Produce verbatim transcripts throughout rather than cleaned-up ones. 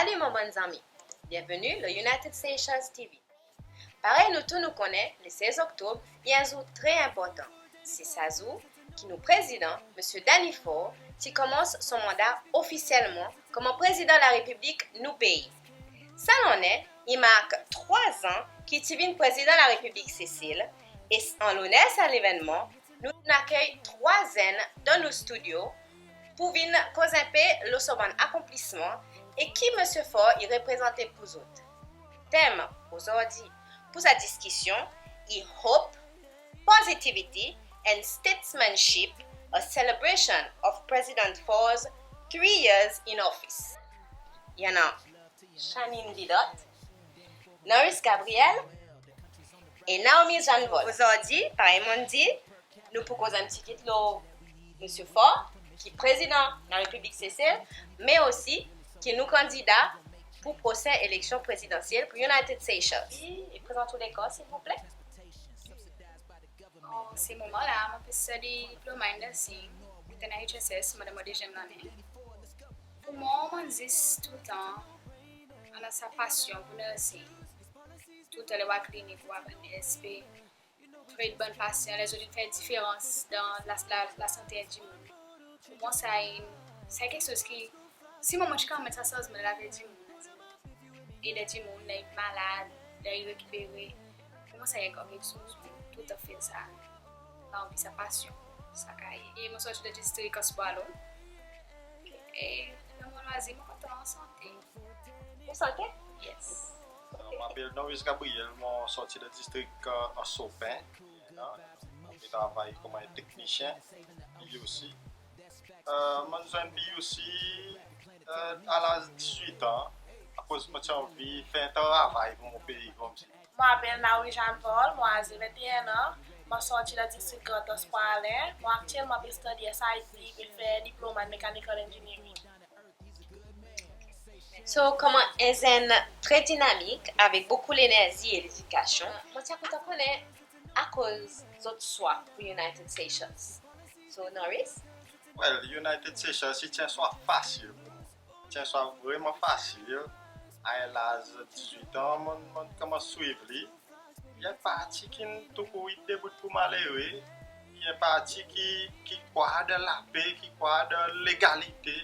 Salut mon bann zanmi, byenveni lo United Seychelles TV. Parey nou tou nou konnen, le sez Oktob i en zour tre enportan. Se sa zour ki nou Prezidan, Msye Danny Faure, ti konmans son manda ofisyelman konman Prezidan Larepiblik nou pei. Sa lannen i mark trwa an ki i ti vin Prezidan Larepiblik Sesel, e an loner sa levennman, nou akey trwa zenn dan nou stidyo pour vin koz en pe lo son bann akonplisman e ki Msye Faure i reprezante pour zot. Tem ozordi pour sa diskisyon i Hope, Positivity and Statesmanship, a celebration of President Faure's three years in office. I annan Shanine Didot, Norris Gabriel e Naomi Jeanne Paul. Ozordi, parey mon'n dir, nou pou koz en pti kit lo Msye Faure, ki Prezidan Larepiblik Sesel, me osi ki nou kandida pour prosen eleksyon prezidansyel pour United Seychelles. E prezant ou lekor, silvouple. An se moman la, mon pe stadi Diploma in Nursing, dan H S S, mon dan mon dezyenm lannen. Pour mwan, mon zis toultan annan sa pasyon pour nursing. Toultan ler mon al klinik, mon war bann S P, tret bann pasyan, ler zot in fer diferans dan la, la, lasante dimoun. Pour mwan, sa i, sa i keksoz ki, si mon, mon ti kanmenm sa sanzman dan lavi dimoun, ed dimoun, ler i malad, ler i rekipere, pour mwan sa i ankor keksoz, mon toultan feel sa, anvi, sa pasyon, sa karyer. E mon sorti dan distrik Anse Boileau. E dan mon lwazir, mon kontan sante. Ou sante? Yes. Euh, mon apel Norris Gabriel, mon sorti dan distrik, euh, Anse Aux Pins. Mon pe travay konman en teknisyen B U C. Euh, mon zwenn B U C, euh, a laz dizwit an, akoz mon ti anvi fer en travay pour mon pei konmsi. Mon apel Naomi Jeanne Paul, mon aze venteen an, mon sorti dan distrik Grand Anse Praslin, mon aktyelman pe stadi S I T, pe fer Diploma in Mechanical Engineering. So, konman en zenn tre dinamik, avek bokou lenerzi e ledikasyon, mon ti a kontan konnen akoz zot swa pour United Seychelles. So, Norris? Well, United Seychelles, i ti en swa fasil pour mwan. I ti en swa vreman fasil. A en laz dizwit an, mon, mon konmans swiv li. I en parti ki'n touzour debout pour malere, i en parti ki, ki krwar dan lape, ki krwar dan legalite,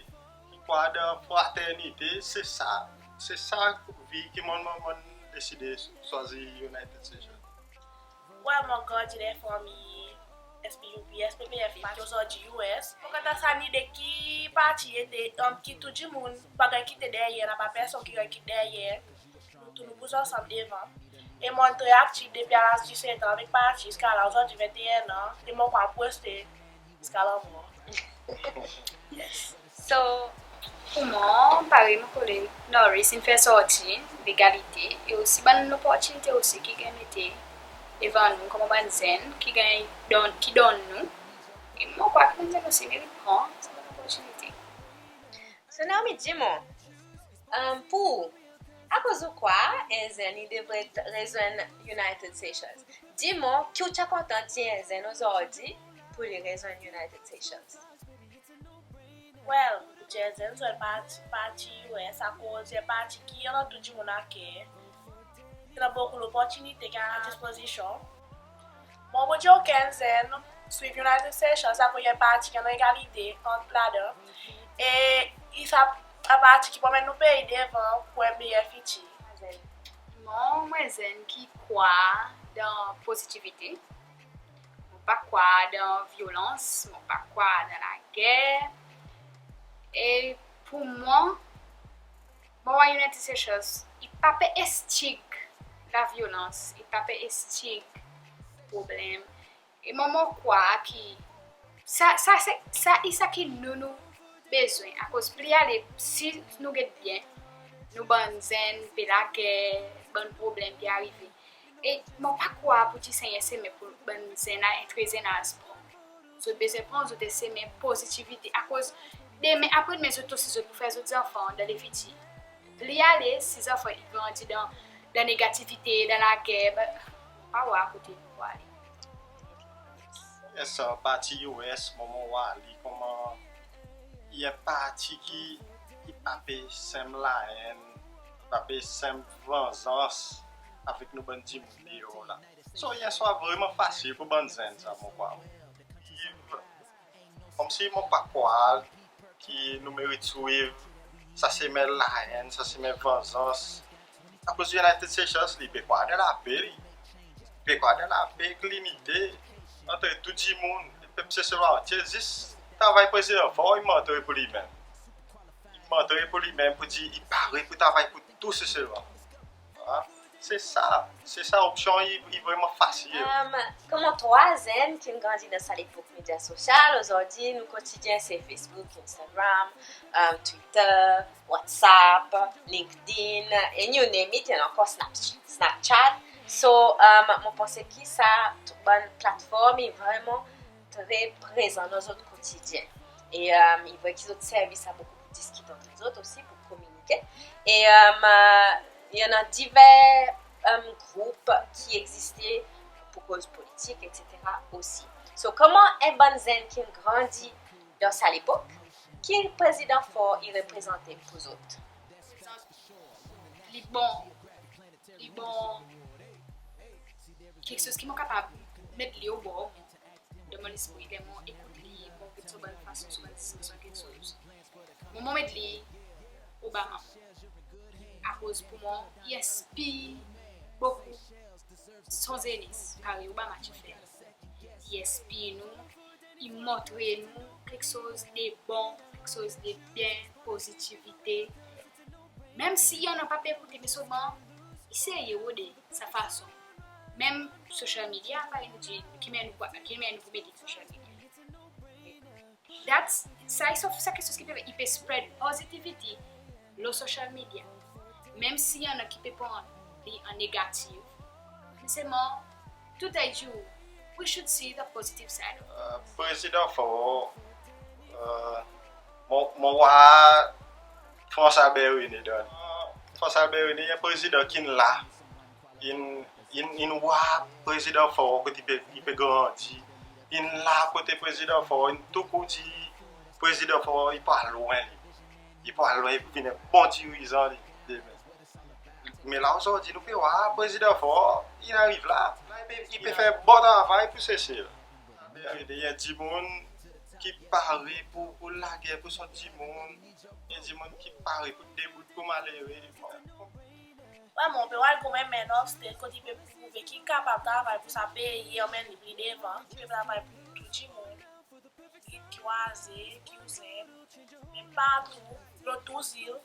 ki krwar dan fraternite. Se sa, se sa vi ki mon, mon, mon deside swazir United Seychelles. Well, mon grandi dan en fanmir S P U P, S P P F, ki ozordi U S. Mon kontan sa lide ki parti ete, ki tou dimoun pa ganny kite deryer, napa personn ki ganny kite deryer. Nou tou nou bouz ansanm devan. E mon tre aktif depi a laz diswit an avek parti ziska la, ozordi venteen an, e mon krwar pou reste ziska lanmor. Yes. So, pour mwan, parey mon koleg Norris in fer sorti, legalite, e osi bann loportinite osi ki ganny mete devan nou konman bann zenn, ki ganny donn, ki donn nou. E mon krwar ki bann zenn osi merit pran sa bann loportinite. So, Naomi, dir mwan, euh, pour ou, akoz ou krwar en zenn i devret rezwenn United Seychelles? Dir mwan, ki ou ti a kontan dir en zenn ozordi pour li rezwenn United Seychelles? Well, mon pou dir en zenn zwenn parti, parti U S, akoz i en parti ki annan tou dimoun aker. I annan bokou loportinite ki a dispozisyon. Mon pou dir okenn zenn swiv United Seychelles, akoz i en parti ki annan egalite ant ladan. E i sa en parti ki pou anmenn nou pei devan pour en meyer fitir. Mwan, mon en zenn ki krwar dan pozitivite. Mon pa krwar dan vyolans, mon pa krwar dan lager. E pour mwan, mon war United Seychelles, i pa pe enstig lavyolans, i pa pe enstig problenm. E mwan, mon krwar ki sa, sa, se, sa i sa ki nou, nou bezwen. Akoz pli ale, si nou get byen, nou bann zenn pe lager, bann problenm pe arive. E mon pa krwar pour dir sa i en semen pour bann zenn a, en tre zenn az pran. Zot bezwen pran zot en semen pozitivite, akoz demen, apre demen, zot osi zot pou fer zot zanfan dan lefitir. Pli ale, si zanfan i grandi dan, dan negativite, dan lager, be, pa war kote i pou ale. Yes, parti U S, mwan mon war li konman i en parti ki, ki pa pe senm laenn pa pe senp vanzans avek nou bann dimoun deor la. So, i en swa vreman fasil pour bann zenn sa, mon krwar. Konmsi mon pa krwar ki nou merit swiv sa semen laenn, sa semen vanzans. Akoz United Seychelles, li pe krwar dan lape, li pe krwar dan lape ek linite antre tou dimoun, pep Seselwa antye. Zis travay Prezidan Faure, i montre pour li menm. I montre pour li menm pour dir i pare pour travay pour tou Seselwa. Se sa, se sa opsyon i, i vreman fasil. Konman trwa zenn ki'n grandi dan sa lepok medya sosyal, ozordi nou kotidyen se Facebook, Instagram, Twitter, WhatsApp, LinkedIn, and you name it, i annan ankor Snapchat. So, mon panse ki sa bann platform i vreman tre prezan dan zot kotidyen. E i vre ki zot servi sa bokou pour diskit antre zot osi, pour kominike. E i annan diver group ki egziste pour koz politik, etsetera osi. So, konman en bann zenn ki'n grandi dan sa lepok, ki Prezidan Faure i reprezante pour zot? Li bon, li bon keksoz ki mon kapab met li obor dan mon lespri ler mon ekout li, mon get son bann fason, son bann diskisyon, keksoz. Mwan, mon met li o ba mwan. Akoz pour mwan, i enspir bokou son zenes, parey Obama ti fer. I enspir nou, i montre nou keksoz de bon, keksoz de byen, pozitivite. Menm si i annan pa pe ekoute, me selman i serye rode sa fason. Menm social media, parey nou dir, ki mannyer nou, ki mannyer nou pou mete social media. That's, sa i sa keksoz ki pe, i pe spread positivity lo social media. Menm si i annan ki pe pran li an negatif, me selman, today you, we should see the positive side of it. Prezidan Faure, mon, mon war François Albert René dan li. François Albert René i en prezidan ki'n la, in, in, in war Prezidan Faure kot i pe, i pe grandi. In la kote Prezidan Faure, in tou kou dir Prezidan Faure i pou al lwen li. I pou al lwen, i pou vin en bon dirizan li demen. Me la ozordi nou pe war Prezidan Faure, in ariv la, la i pe, i pe fer bon travay pour Sesel. I en dimoun ki pare pour, pour lager pour son dimoun, en dimoun ki pare pour debout pour malere. Vreman, pe war konman en man of state kot i pe prouve ki i kapab travay pour sa pei, anmenn li pli devan, ki i pe travay pour tou dimoun, ki, ki ou aze, ki ou zenn, menm partou lo tou zil.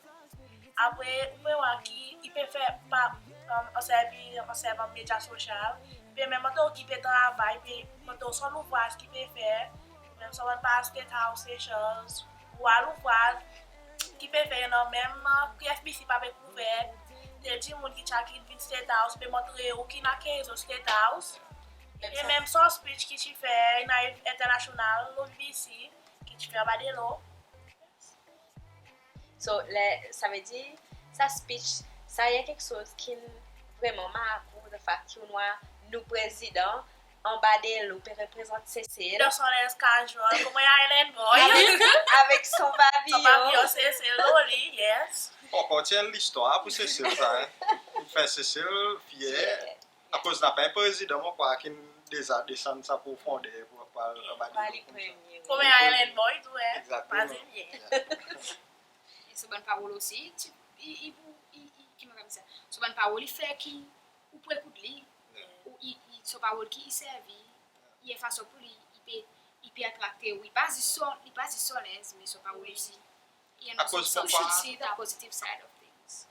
Apre ou pe war ki i pe fer pa, an servi, an servan medya sosyal, i pe menm montre ou ki i pe travay, i pe montre ou son louvraz ki i pe fer, menm son bann paz State House Seychelles, ou war louvraz ki i pe fer, i annan menm ki FBC pa pe kouver, tel dimoun ki ti a ki vin State House, pe montre ou ki'n akeyir zot State House. E menm son speech ki ti fer, in ariv enternasyonal, lo FBC, ki ti fer anba delo. So, le, savedir, sa speech, sa i en keksoz ki'n vreman mark ou, the fact ki ou'n war nou prezidan anba delo pe reprezant Sesel. Dan son lenz casual, konman en island boy. Avek, avek son paviyon. Son paviyon Sesel lo li, yes. Ankor ti en listwar pour Sesel sa, en. Pour fer Sesel fyer. Fyer. Akoz napa en prezidan mon krwar ki'n deza desann sa profonder pour, pour al anba delo konmsa. Konman en island boy tou, en. Egzakteman. Mazin byen. E son bann parol osi, ti, i, i, i, i, ki mannyer mon kapab dir sa? Son bann parol i fer ki ou pou ekout li, ou i, i, son parol ki i servi, i en fason pour li, i pe, i pe atrakte ou, i pa zis son, i pa zis son lenz, me son parol osi. I annan, so we should see the positive side of things.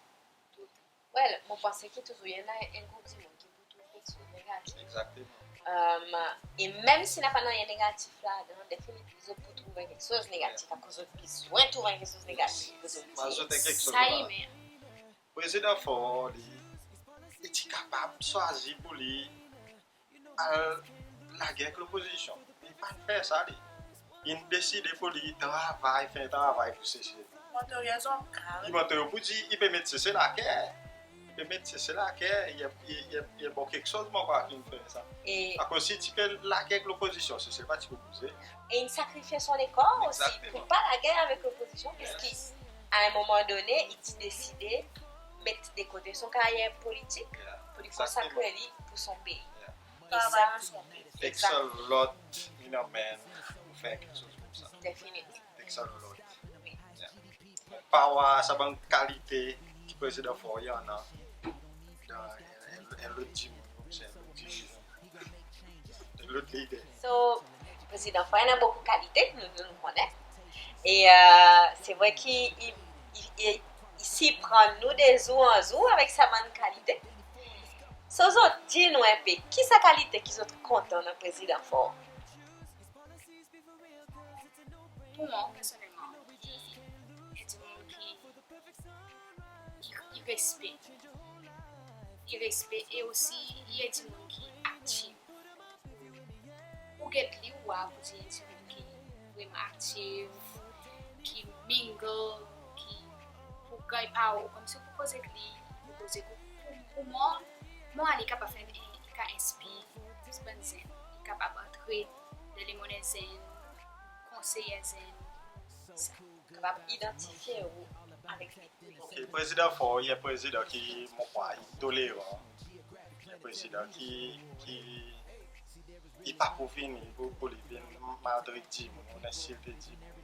Well, mon panse ki touzour i annan en group dimoun ki pou trouv keksoz negatif. Egzakteman. E menm si napa nanryen negatif ladan, definitely zot pou trouv keksoz negatif, akoz zot bezwen trouv keksoz negatif pour zot dir. Sa i menm. Prezidan Faure, li, li ti kapab swazir pour li al lager ek lopozisyon. Li pa'n fer sa, li. In deside pour li travay, fer travay pour Sesel. Montre ou en zonm kalm. I montre ou pour dir, i pe met Sesel aker. I pe met Sesel aker, i, i, i, i bon keksoz, mon krwar, ki'n fer sa. E akoz si i ti pe lager ek lopozisyon, Sesel pa ti pou bouze. E in sakrifye son lekor osi pour pa lager avek lopozisyon, piski a en moman done, i ti deside met de kote son karyer politik pour li konsakre li pour son pei. E sa, son pei. Takes a lot in a man pour fer keksoz koumsa. Definitely. Takes a lot. Wi. Mon pa war sa bann kalite ki Prezidan Faure i annan dan en, en, en lot dimoun, en lot dimoun. En lot lider. So, Prezidan Faure i annan bokou kalite, nou, nou, nou konnen. E, e, se vre ki i, i, i, i sirprann nou de zour an zour avek sa bann kalite. So, zot dir nou en pe, ki sa kalite ki zot kontan dan Prezidan Faure? Pour mwan, personnelman, i, i en dimoun ki, i, i respe. I respe e osi, i en dimoun ki aktif. Ou get li, ou war poudir i en dimoun ki vreman aktif, ki mingle, ki pou ganny parol, konmsi ou pou koz ek li, pou koz ek ou. Pour, pour mwan, mwan, li kapab fer, li kapab enspir plis bann zenn, li kapab antre dan lemonn zenn, konsey zenn, sa. Kapab idantifye ou avek li. Ok, Prezidan Faure, i en prezidan ki, mon krwar, i toleran. I en prezidan ki, ki, i pa pou vini pour, pour li vin maltret dimoun, ensilte dimoun.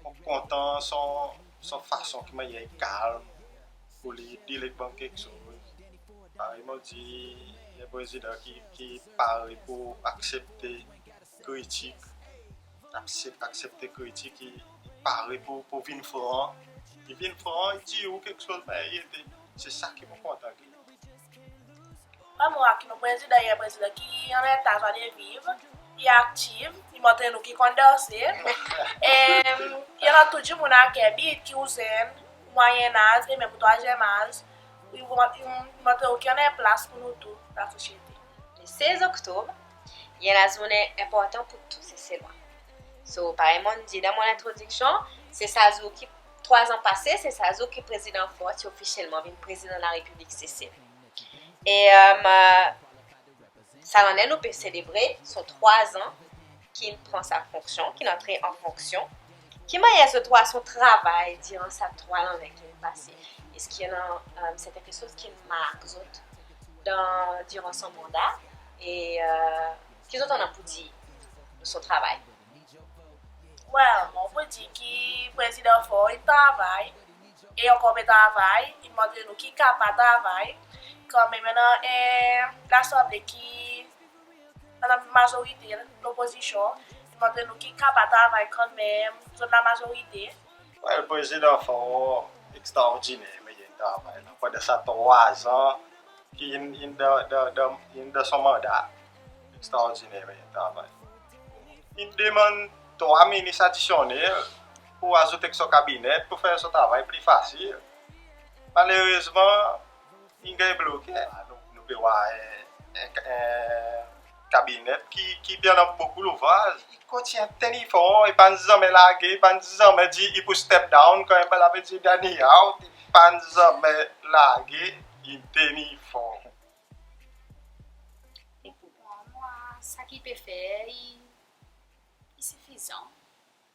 Mon kontan son, son fason ki mannyer i kalm pour li deal ek bann keksoz. Parey mon dir, i en prezidan ki, ki pare pour aksepte kritik, aksep-, aksepte kritik, i, i pare pour, pour vin fran. I vin fran, i dir ou keksoz, me i ete, se sa ki mon kontan. Mwan, mon war ki nou prezidan, i en prezidan ki annan en ta zwa de viv, i aktif, i montre nou ki konn danse. E, i annan tou dimoun a Kebit, ki ou zenn, mwayen az, e menm ou trwazyenm az. I, i, i montre ou ki annan en plas pour nou tou, dan sosyete. Le sez oktob, i en lazournen enportan pour tou Seselwa. So, parey mon'n dir dan mon lentrodiksyon, se sa zour ki, trwa an pase, se sa zour ki Prezidan Faure ti ofisyelman vin Prezidan Larepiblik Sesel. E, e, sa lannen nou pe selebre son trwa an ki'n pran sa fonksyon, ki'n antre an fonksyon. Ki mannyer zot war son travay diran sa trwa lannen ki'n pase? Eski i annan, e, serten keksoz ki'n mark zot dan, diran son manda? E, e, ki zot annan pour dir lo son travay? Well, mon pou dir ki Prezidan Faure i travay, e ankor pe travay, i montre nou ki i kapab travay. Kanmenm, i annan, e, Lasanble ki annan mazorite, lopozisyon, i montre nou ki i kapab travay kanmenm, zot lamazorite. Well, Prezidan Faure ekstraordiner mannyer in travay la. Pandan sa trwa an, ki in, in dan, dan, dan, in dan son manda, ekstraordiner mannyer in travay. In demann trwa minis adisyonnel pour azoute ek son kabinet pour fer son travay pli fasil. Malerezman, in ganny bloke. Nou, nou pe war en, en, en kabinet ki, ki pe annan bokou louvraz. I kontinyen tenir fon, i pa'n zanmen large, i pa'n zanmen dir i pou step down, kan i pa lavedir down, i out, i pa'n zanmen large, i tenir fon. E pour mwan, mwan, sa ki i pe fer, i, i sifizan.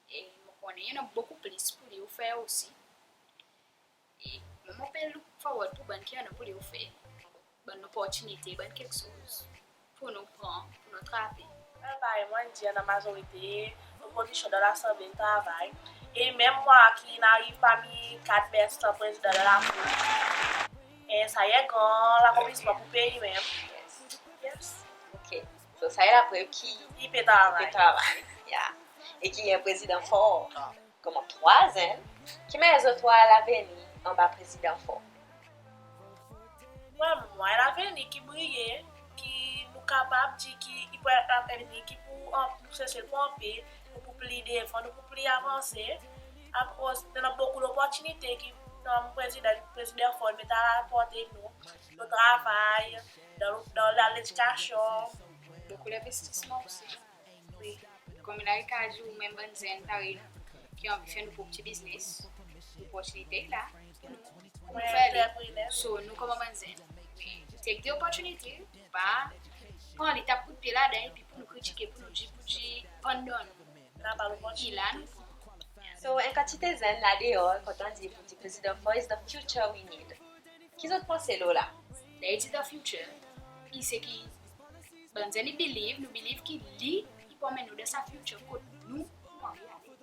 E mon konnen i annan bokou plis pour li fer osi. E mwan, mon pe look forward pour bann ki annan pour li ofer, bann loportinite, bann keksoz pour nou pran, pour nou trape. Parey mon'n dir, annan mazorite lopozisyon dan Lasanble travay. E menm mwan ki'n ariv parmi kat best prezidan dan Lafrik. E sa i en gran lakonplisman pour pei menm. Yes. Yes. Ok. So sa i laprev ki i pe travay. I pe travay. Yeah. E ki i en prezidan for. Konman trwa zenn, ki mannyer zot war lavenir anba Prezidan Faure? Mwan, mwan, lavenir ki briye, ki nou kapab dir ki i pou lavenir ki pou an-, nou Sesel pou anpe, nou pou pli devan, nou pou pli avanse. Akoz i annan bokou loportinite ki, e, prezidan, Prezidan Faure i met a laporte nou, dan travay, dan, dan ledikasyon. Bokou lenvestisman osi. Wi. Konmela i kapab dir ou menm bann zenn parey nou ki anvi fer nou prop pti biznes, loportinite i la pour nou, pour nou fer li. So nou konman bann zenn, take the opportunity, pa pran li tap kout pye ladan, epi pour nou kritike, pour nou dir, pour dir, pandan nou, i la nou pran. So en kantite zenn la deor kontan dir pour dir Prezidan Faure is the future we need. Ki zot panse lo la? Ler i dir the future, i se ki bann zenn i believe, nou believe ki li i pou anmenn nou dan sa future kot nou, nou anvi ale.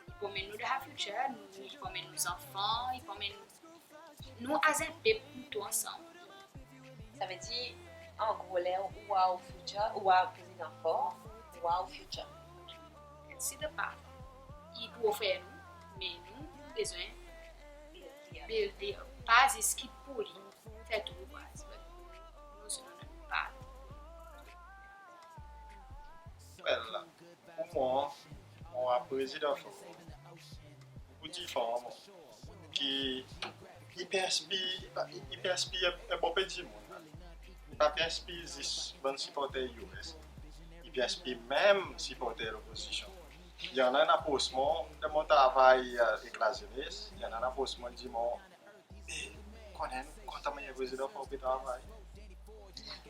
I pou anmenn nou dan sa future, nou, i pou anmenn nou zanfan, i pou anmenn nou as en pep, nou tou ansanm. Savedir, an gro, ler ou war ou future, ou war prezidan for, ou war ou future. It's the path. I pou ofer nou, me nou bezwen build, pa zis kit pour li fer tou baz. Nou, se nou, nou pa. Well, pour mwan, mon war prezidan for, bokou diferan, mon, ki i pe enspir, i pe enspir en bon pe dimoun. I pa pe enspir zis bann siporter U S. I pe enspir menm siporter lopozisyon. I annan in apros mwan dan mon travay ek lazenes, i annan in apros mwan, dir mwan, konnen kontan mannyer prezidan for pe travay.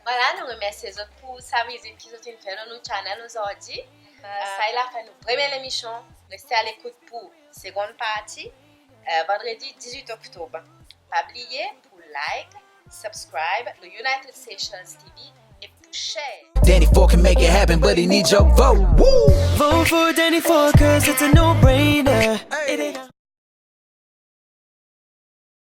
Vwala, nou remersye zot pour sa vizit ki zot in fer lo nou channel ozordi. Sa i lafen nou premye lemisyon. Reste a lekout pour segonn parti, Vandredi dizwit Oktob. Pa bliye pour like, subscribe lo United Seychelles T V e pour share. Danny Four can make it happen, but he needs your vote. Woo! Vote for Danny Four, 'cause it's a no-brainer. It ain't